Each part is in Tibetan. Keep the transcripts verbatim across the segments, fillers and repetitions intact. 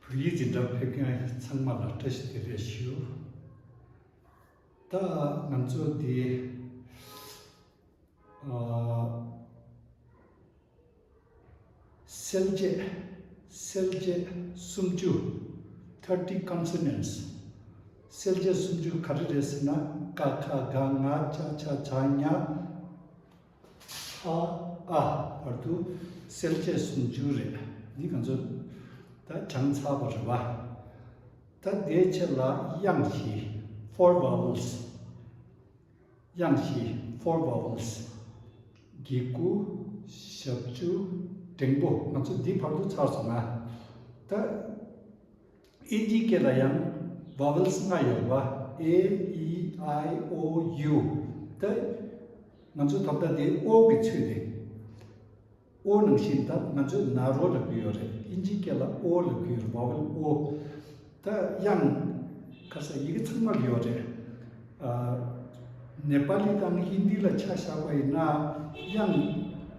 བོད་ཡིག་འཛིན་གྲྭར་ཕེབས་མཁན་ཚང་མ་ལ་བཀྲ་ཤིས་བདེ་ལེགས་ཞུ། ད་ང་ཚོ་འདི་ཨ་གསལ་བྱེད་གསལ་བྱེད་སུམ་ཅུ། Thirty consonants། གསལ་བྱེད་སུམ་ཅུ་ག་རེ་རེད་ཟེར་ན། ཀ་ཁ་ག་ང་ཅ་ཆ་ཇ་ཉ། ཨ་ཨ་བར་དུ་གསལ་བྱེད་སུམ་ཅུ་རེད། འདི་ང་ཚོ་ད་སྦྱངས་ཚར་བ་རེད་བ། ད་དེའི་ཕྱེད་ལ་དབྱངས་བཞི། Four vowels། དབྱངས་བཞི། Four vowels། གི་གུ། ཞབས་ཀྱུ། འགྲེང་པོ། ང་ཚོ་འདི་བར་དུ་ཚར་སོང་ང་། ད་ཨིན་ཇིའི་སྐད་ལ་ཡང་vowels ལྔ་ཡོད་པ། A E I O U། ད་ང་ཚོ་ད་ལྟ་དེ་ཨོ་གི་ཚུལ་དེ། ཨོ་ནང་བཞིན་ད་ང་ཚོས་ན་རོ་ལབ་ཀྱི་ཡོད་རེད། ཨིན་ཇིའི་སྐད་ལ་ཨོ་ལབ་ཀྱི་ཡོད་རེད། vowel ཨོ། ད་དབྱངས་ཁ་ས་ཡི་གེ་ཚང་མར་ཡོད་རེད། ཨ་ནེ་པ་ལི་དང་ཧིན་དི་ལ་ཆ་བཞག་པ་ཡིན་ན་དབྱངས་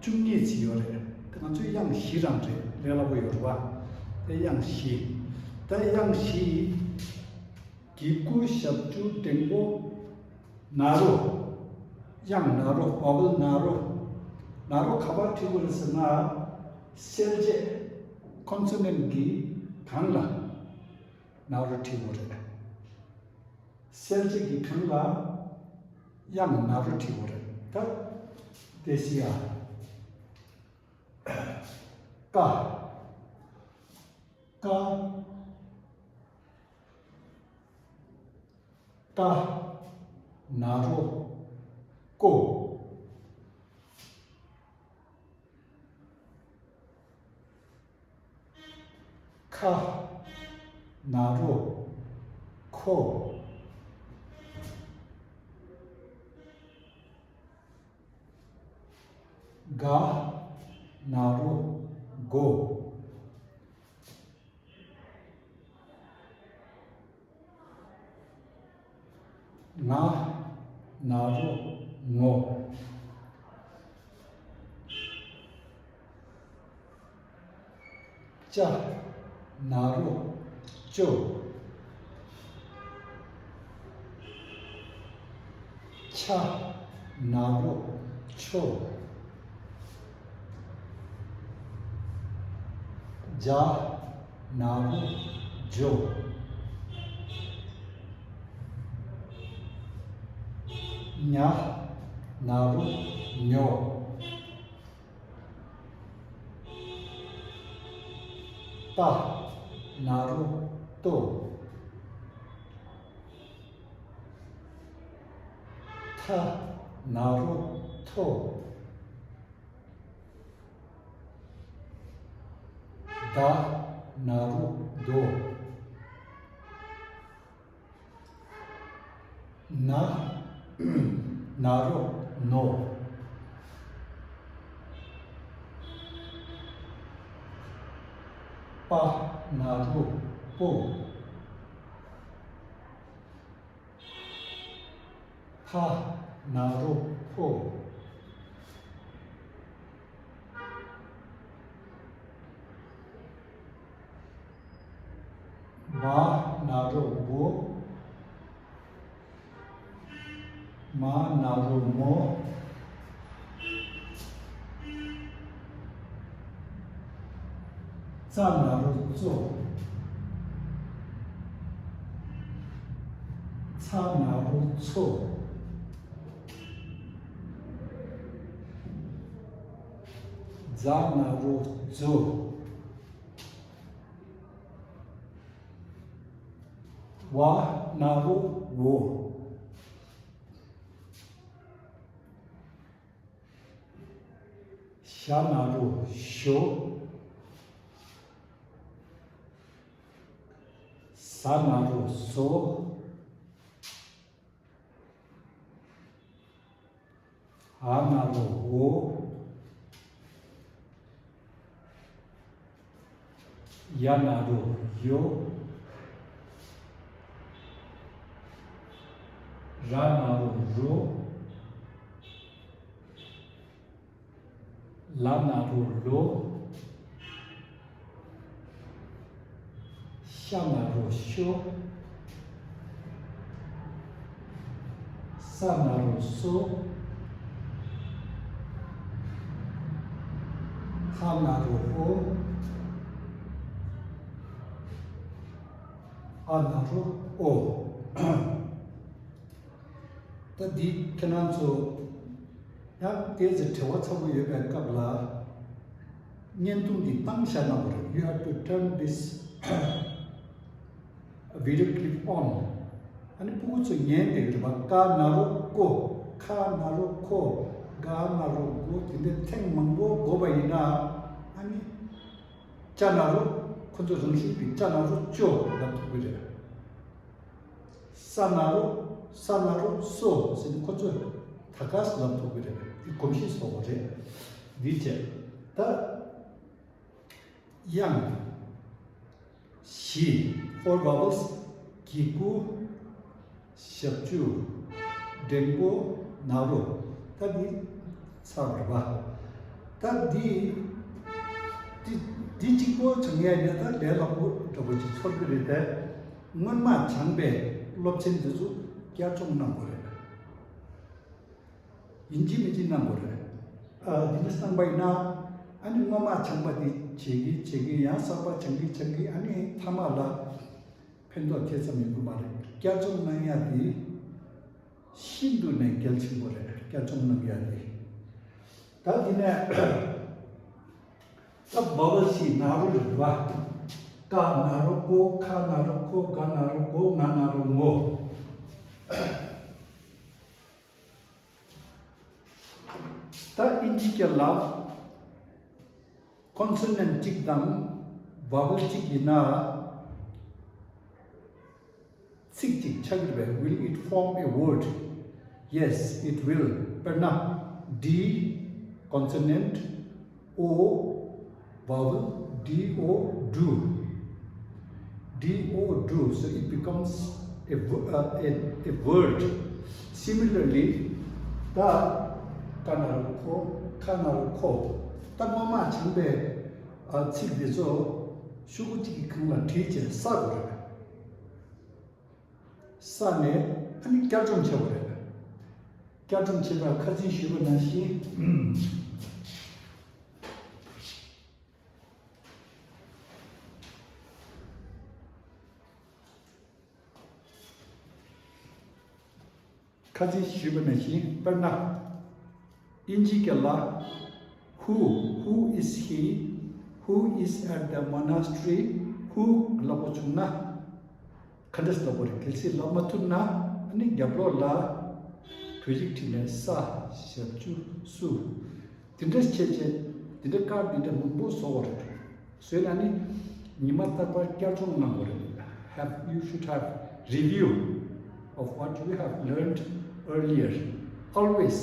བཅུ་གཉིས་ཙམ་ཡོད་རེད། ད་ང་ཚོའི་དབྱངས་བཞི་རང་རེད། ལས་སླ་པོ་ཡོད་རེད་བ། ད་དབྱངས་བཞི། ད་དབྱངས་བཞི། གི་གུ། ཞབས་ཀྱུ། འགྲེང་པོ། ན་རོ། དབྱངས་ན་རོ། vowel ན་རོ། ན་རོ་ག་པར་བྲིས་དགོས་རེད་ཟེར་ན། གསལ་བྱེད་consonant གི་སྒང་ལ་ན་རོ་བྲིས་དགོས་རེད། གསལ་བྱེད་ཀྱི་སྒང་ལ་དབྱངས་ན་རོ་བྲིས་དགོས་རེད། ད་དེ་སི་ཡ། ཀ། ཀ། ཀ། ན་རོ། ཀོ། ཁ། ན་རོ། ཁོ། ག། ན་རོ། གོ། ང་། ན་རོ། ངོ། ཅ། ན་རོ། ཅོ། ཆ། ན་རོ། ཆོ། ཇ། ན་རོ། ཇོ། ཉ། ན་རོ། ཉོ། ཏ། ན་རོ། ཏོ། ཐ། ན་རོ། ཐོ། ད། ན་རོ། དོ། ན། ན་རོ། ནོ། པ། ན་རོ། པོ། ཕ། ན་རོ། ཕོ། བ། ན་རོ། བོ། མ། ན་རོ། མོ། ཙ། ན་རོ། ཙོ། ཚ། ན་རོ། ཚོ། ཛ། ན་རོ། ཛོ། ཝ། ན་རོ། ཝོ། ཞ། ན་རོ། ཞོ། ཟ། ན་རོ། ཟོ། འ། ན་རོ། འོ། ཡ། ན་རོ། ཡོ། ར། ན་རོ། རོ། ལ། ན་རོ། ལོ། ཤ་ན་རོ་ཤོ། ས་ན་རོ་སོ། ཧ་ན་རོ་ཧོ། ཨ་ན་རོ་ཨོ། ད་འདི་ཁྱེད་རང་ཚོ་ཡང་ཏོག་ཙམ་བྲེལ་བ་ཚ་པོ་ཡོད་པའི་སྐབས་ལ་བརྙན་ཐུང་འདི་བཏང་བཞག་གནང་དགོས་རེད། You have to turn this video clip on. ཨ་ནི་ཕྲུ་གུ་ཚོས་ཉན་བསྡད་ཀྱི་རེད་པ། ཀ་ན་རོ་ཀོ། ཁ་ན་རོ་ཁོ། ག་ན་རོ་གོ། དེ་འདྲའི་ཐེངས་མང་པོ་གོ་བ་ཡིན་ན། ཨ་ནི་ཅ་ན་རོ། ཁོ་ཚོ་རང་བཞིན་གྱིས་ཅ་ན་རོ་ཅོ་ལབ་ཐུབ་ཀྱི་རེད། ས་ན་རོ། ས་ན་རོ་སོ་ཟེར་ནས་ཁོ་ཚོས་ད་ག་ཟེ་ལབ་ཐུབ་ཀྱི་རེད། འདི་གོམས་གཤིས་བཟོ་དགོས་རེད། འདི་བྱས། ད་དབྱངས་བཞི། Four vowels. གི་གུ། ཞབས་ཀྱུ། འགྲེང་བུ། ན་རོ། ད་འདི་ཚར་བ་རེད་པ། ད་འདི་འདི་འདི་གཅིག་པོ་སྦྱང་ཡ་ཡིན་ན་ད་ལས་སླ་པོ་འདྲ་པོ་ཅིག་ཚོར་གྱི་རེད་དེ། སྔོན་མ་སྦྱངས་པའི་སློབ་ཚན་འདི་ཚོ་བསྐྱར་སྦྱོང་གནང་དགོས་རེད། ཡིན་གཅིག་མིན་གཅིག་གནང་དགོས་རེད། ཨ། འདི་འདྲ་གནང་པ་ཡིན་ན། ཨ་ནི་སྔོན་མ་སྦྱངས་པ་འདི་བརྗེད་ཀྱིན་བརྗེད་ཀྱིན། ཡང་གསར་པ་སྦྱང་གིན་སྦྱང་གིན། ཨ་ནི་མཐའ་མ་ལ་ཕན་ཐོགས་ཐེ་ཚོམ་ཡོང་གི་མ་རེད། བསྐྱར་སྦྱོང་གནང་ཡ་འདི་ཤིན་ཏུ་ནས་གལ་ཆེན་པོ་རེད། བསྐྱར་སྦྱོང་གནང་ཡ་འདི། ད་འདི་ནས་ད་བ་ཝལ་བཞི། ན་རོ་རེད་པ། ཀ་ན་རོ་ཀོ། ཁ་ན་རོ་ཁོ། ག་ན་རོ་གོ། ང་ན་རོ་ངོ། ད་ཨིན་ཇི་སྐད་ལ་ཀོན་སོ་ནན་གཅིག་དང་བ་ཝལ་གཅིག་ཡིན་ན། ཚིག་ཅིག་ཆགས་ཀྱི་རེད་པས། Will it form a word? Yes, it will. དཔེར་ན། D consonant, O vowel, D O, do. D O, do. So it becomes a, wo- uh, a, a word. Similarly, ད་ཀ་ན་རོ་ཀོ། ཁ་ན་རོ་ཁོ། ད་སྔོན་མ་སྦྱངས་པའི་ཨ་ཚིག་འདི་ཚོ་ཤོག་གུ་གཅིག་གི་སྒང་ལ་བྲིས་བྱས་ས་དགོས་རེད། ས་ནས་ཨ་ནི་བསྐྱར་སྦྱོང་བྱེད་དགོས་རེད། བསྐྱར་སྦྱོང་བྱེད་པར་ཁ་སང་ཞུས་པ་ནང་བཞིན། ཁ་སང་ཞུས་པ་ནང་བཞིན། དཔེར་ན། ཨིན་ཇི་སྐད་ལ། Who, who is he? Who is at the monastery? Who ལབ་པ་བྱུང་ན། ག་འདྲས་ལབ་དགོས་རེད། གལ་སྲིད་ལབ་མ་ཐུབ་ན། ཨ་ནི་རྒྱབ་ལོགས་ལ་བོད་ཡིག་བྲིས་ནས་ས། ཞབས་ཀྱུ་སུ། དེ་འདྲས་བྱས་བྱས། དེ་འདྲས་དཀར་དེ་འདྲས་མང་པོ་བཟོ་དགོས་རེད། བཟོས་ན་ནི་ཉི་མ་རྟག་པར་བསྐྱར་སྦྱོང་གནང་དགོས་རེད། Have, you should have review of what you have learned earlier, always,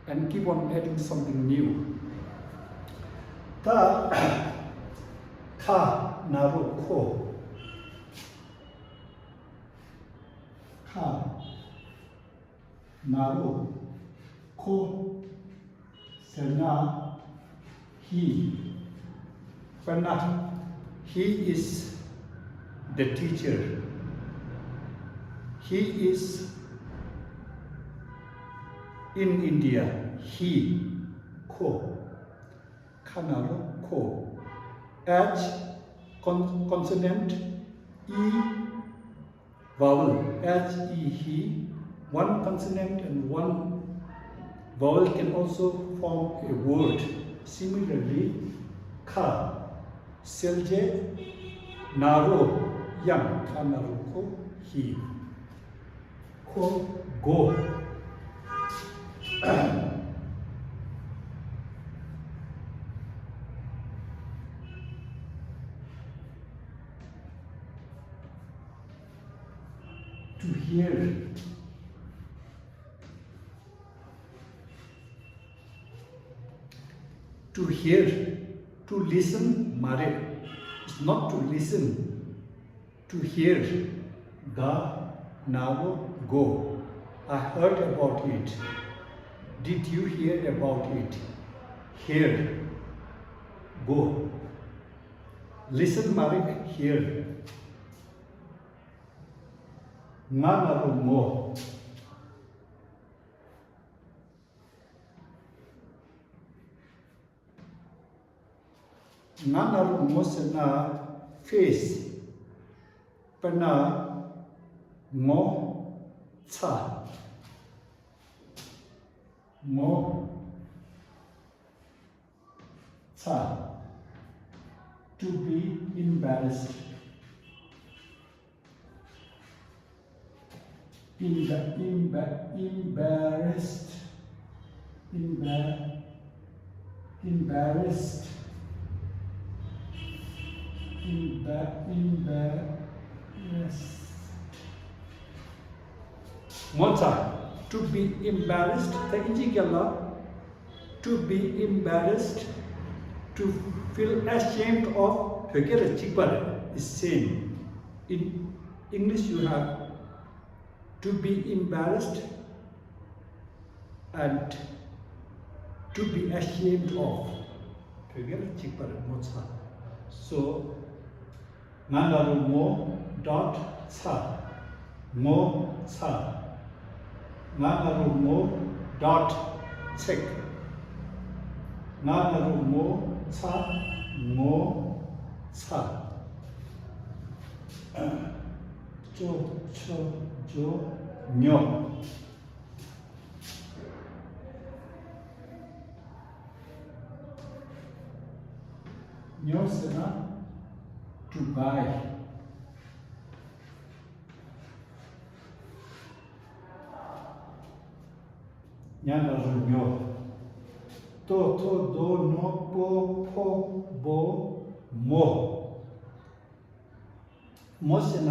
and keep on adding something new. ད་ཁ་ན་རོ་ཁོ། ཁ་ན་རོ་ཁོ་ཟེར་ན། He. དཔེར་ན། He is the teacher. He is in India. He. ཁོ། ཁ་ན་རོ་ཁོ། H con- consonant, E vowel, H E, he. One consonant and one vowel can also form a word. Similarly, ཁ་གསལ་བྱེད། ན་རོ་དབྱངས། ཁ་ན་རོ་ཁོ། He. ཁོ། གོ། To hear. To hear, to listen མ་རེད། It's not to listen. To hear. ག་ན་རོ་གོ། I heard about it. Did you hear about it? Hear. གོ། Listen, Marik, here. ང་ན་རོ་ངོ། ང་ན་རོ་ངོ་ཟེར་ན་face། དཔེར་ན་ངོ་ཚ། ངོ་ཚ། To be embarrassed. Emba- emba- embarrassed. Emba- embarrassed. Emba- embarrassed. ངོ་ཚ། To be embarrassed. ད་ཨིན་ཇི་སྐད་ལ། To be embarrassed, to feel ashamed of. བོད་སྐད་ལ་གཅིག་པ་རེད། Is same. In English you have to be embarrassed and to be ashamed of. བོད་སྐད་ལ་གཅིག་པ་རེད། ངོ་ཚ། So ང་ན་རོ་ངོ་dot ཚ། ངོ་ཚ། ང་ན་རོ་ངོ་dot ཚེག། ང་ན་རོ་ངོ་ཚ། ངོ་ཚ། ཅོ་ཆོ་ཇོ་ཉོ། ཉོ་ཟེར་ན་to buy. ཉ་ན་རོ་ཉོ། ཏོ་ཐོ་དོ་ནོ་པོ་ཕོ་བོ་མོ། མོ་ཟེར་ན།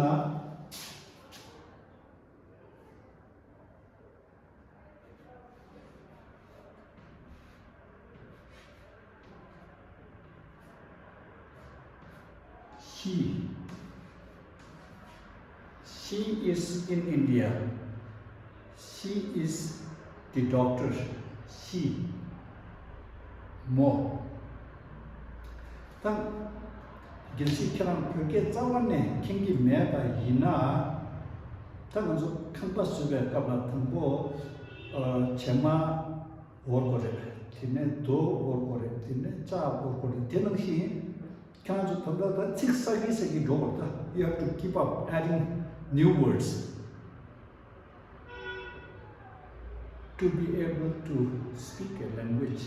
She. She is in India. She is the doctor. She. མོ། ད་གལ་སྲིད་ཁྱེད་རང་བོད་སྐད་རྩ་བ་ནས་མཁྱེན་གྱི་མེད་པ་ཡིན་ན། ད་ང་ཚོ་ཁང་པ་བཟོ་བའི་སྐབས་ལ་དང་པོ་ཨ་བྱེ་མ་འོར་དགོས་རེད། དེ་ནས་རྡོ་འོར་དགོས་རེད། དེ་ནས་ལྕགས་འོར་དགོས་རེད། དེ་ནང་བཞིན་ཁྱེད་རང་ཚོ་ད་ལྟ་ད་ཚིག་གསར་བརྗེ་ཟེར་གྱི་འགྲོ་བར་ད། You have to keep up adding new words. To be able to speak a language.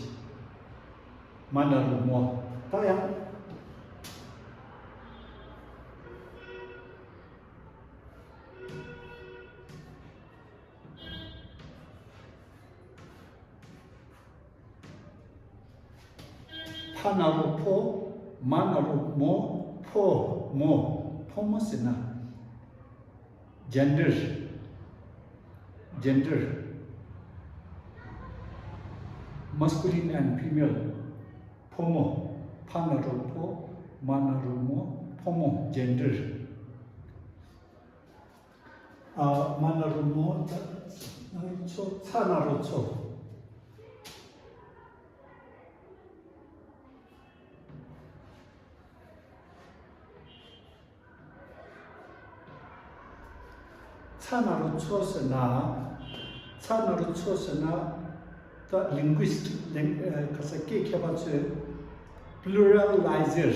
མ་ན་རོ་མོ། ད་ཡང་ཕ་ན་རོ་ཕོ། མ་ན་རོ་མོ། ཕོ་མོ། ཕོ་མོ་ཟེར་ན། Gender. Gender. Masculine and female. ཕོ་མོ། ཕ་ན་རོ་ཕོ། མ་ན་རོ་མོ། ཕོ་མོ། Gender. ཨ། མ་ན་རོ་མོ། ཚ་ན་རོ་ཚོ། ཚ་ན་རོ་ཚོ། ཚ་ན་རོ་ཚོ་ཟེར་ན། ཚ་ན་རོ་ཚོ་ཟེར་ན། ད་linguist ལིང་ཨ་ག་ས་སྐད་མཁས་པ་ཚོས་pluralizer.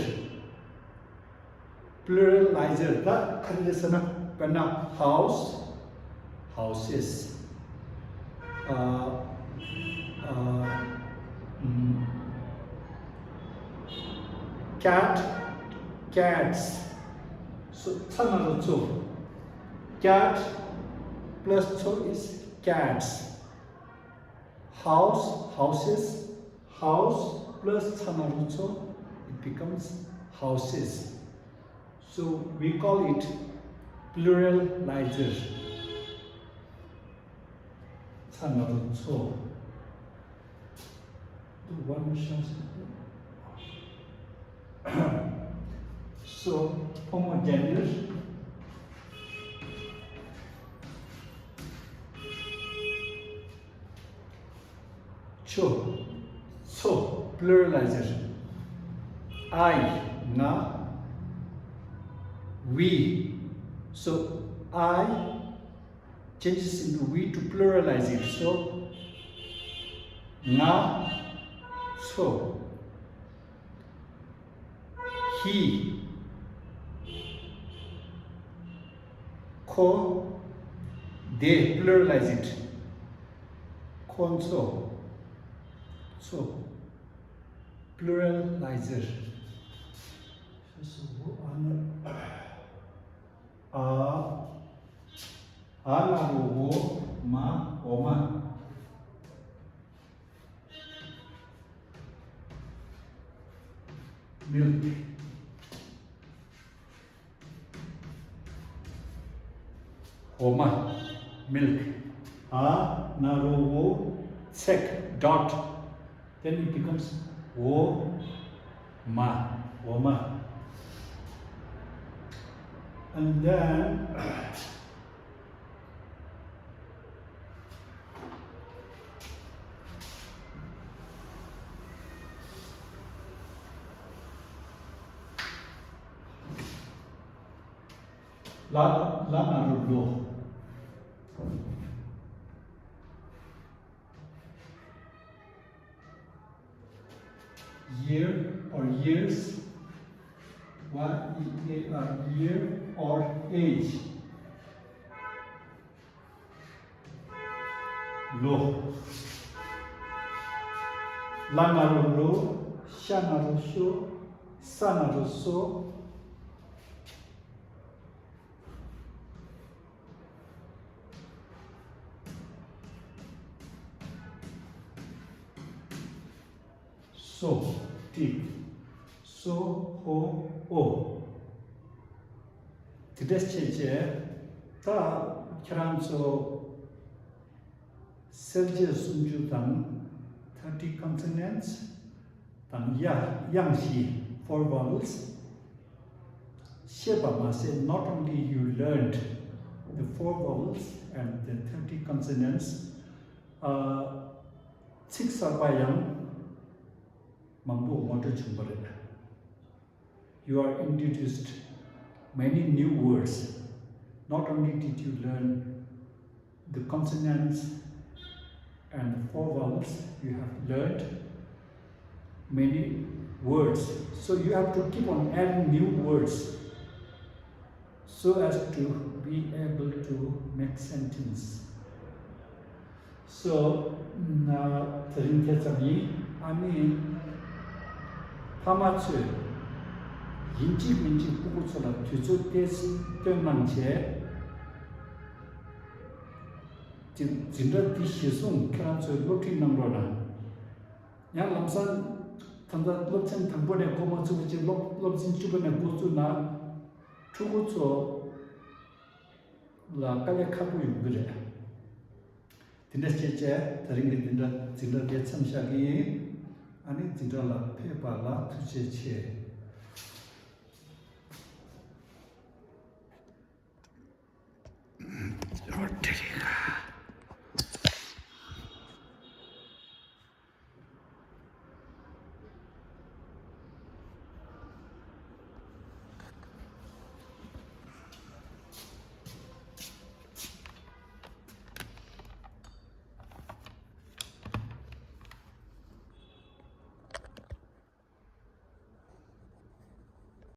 Pluralizer ད་ག་རེ་རེད་ཟེར་ན། དཔེར་ན་house, houses. ཨ་ཨ་ཨམ། cat, cats. So ཚ་ན་རོ་ཚོ། Cat plus ཚོ is cats. House, houses. House plus ཚ་ན་རོ་ཚོ, it becomes houses. So we call it pluralizer. ཚ་ན་རོ་ཚོ། The one who shall. So ཕོ་མོ་gender. ཆོ། ཚོ། pluralizer. I. ང་ We. So I changes into we to pluralize it. So, nga, so, he, ko, they pluralize it. Ko, so, so, pluralizer. So, so, a, a ན་རོ་འོ་མ། འོ་མ། milk. འོ་མ། milk. a ན་རོ་འོ་ཚེག dot. Then it becomes འོ་མ། འོ་མ། And then ལ། ལ་ན་རོ་ལོ། year or years. Y E A R, year or age. ལོ། ལ་ན་རོ་ལོ། ཤ་ན་རོ་ཤོ། ས་ན་རོ་སོ། སོ། ཏིག་སོ། ཧོ། འོ། དེ་འདྲ་བྱས་བྱས། ད་ཁྱེད་རང་ཚོ་གསལ་བྱེད་སུམ་ཅུ་དང་thirty consonants དང་དབྱངས་བཞི། four vowels ཤེས་པ་མ་ཟད། Not only you learned the four vowels and the thirty consonants, ཚིག་གསར་པ་ཡང་མང་པོ་ངོ་སྤྲོད་བྱུང་བ་རེད། You are introduced many new words. Not only did you learn the consonants and the four vowels, you have learned many words. So you have to keep on adding new words so as to be able to make sentence. So, དེ་རིང་དེ་ཙམ་ཡིན། ཨ་ནི་ཕ་མ་ཚོས་ཡིན་གཅིག་མིན་གཅིག་སྤུ་གུ་ཚོ་ལ་དུས་ཚོད་ཏོག་ཙམ་བཏོན་གནང་བྱས། དེ་འཛིན་གྲྭ་འདི་གཞིར་བཟུང་ཁྱེད་རང་ཚོས་སློབ་ཁྲིད་གནང་རོགས་གནང་། ཡང་ལམ་སང་ད་ལྟ་སློབ་ཚན་དང་པོ་ནས་འགོ་མ་ཚུགས་པ་བྱས། སློབ་སློབ་ཚན་བཅུ་པ་ནས་འགོ་བཙུགས་ན། ཕྲུ་གུ་ཚོ་ལ་དཀའ་ལས་ཁག་པོ་ཡོང་གི་རེད། དེ་འདྲ་བྱས་བྱས་དེ་རིང་གི་འཛིན་གྲྭ་འཛིན་གྲྭ་དེ་མཚམས་བཞག་གི་ཡིན། ཨ་ནི་འཛིན་གྲྭ་ལ་ཕེབས་པ་ལ་ཐུགས་རྗེ་ཆེ།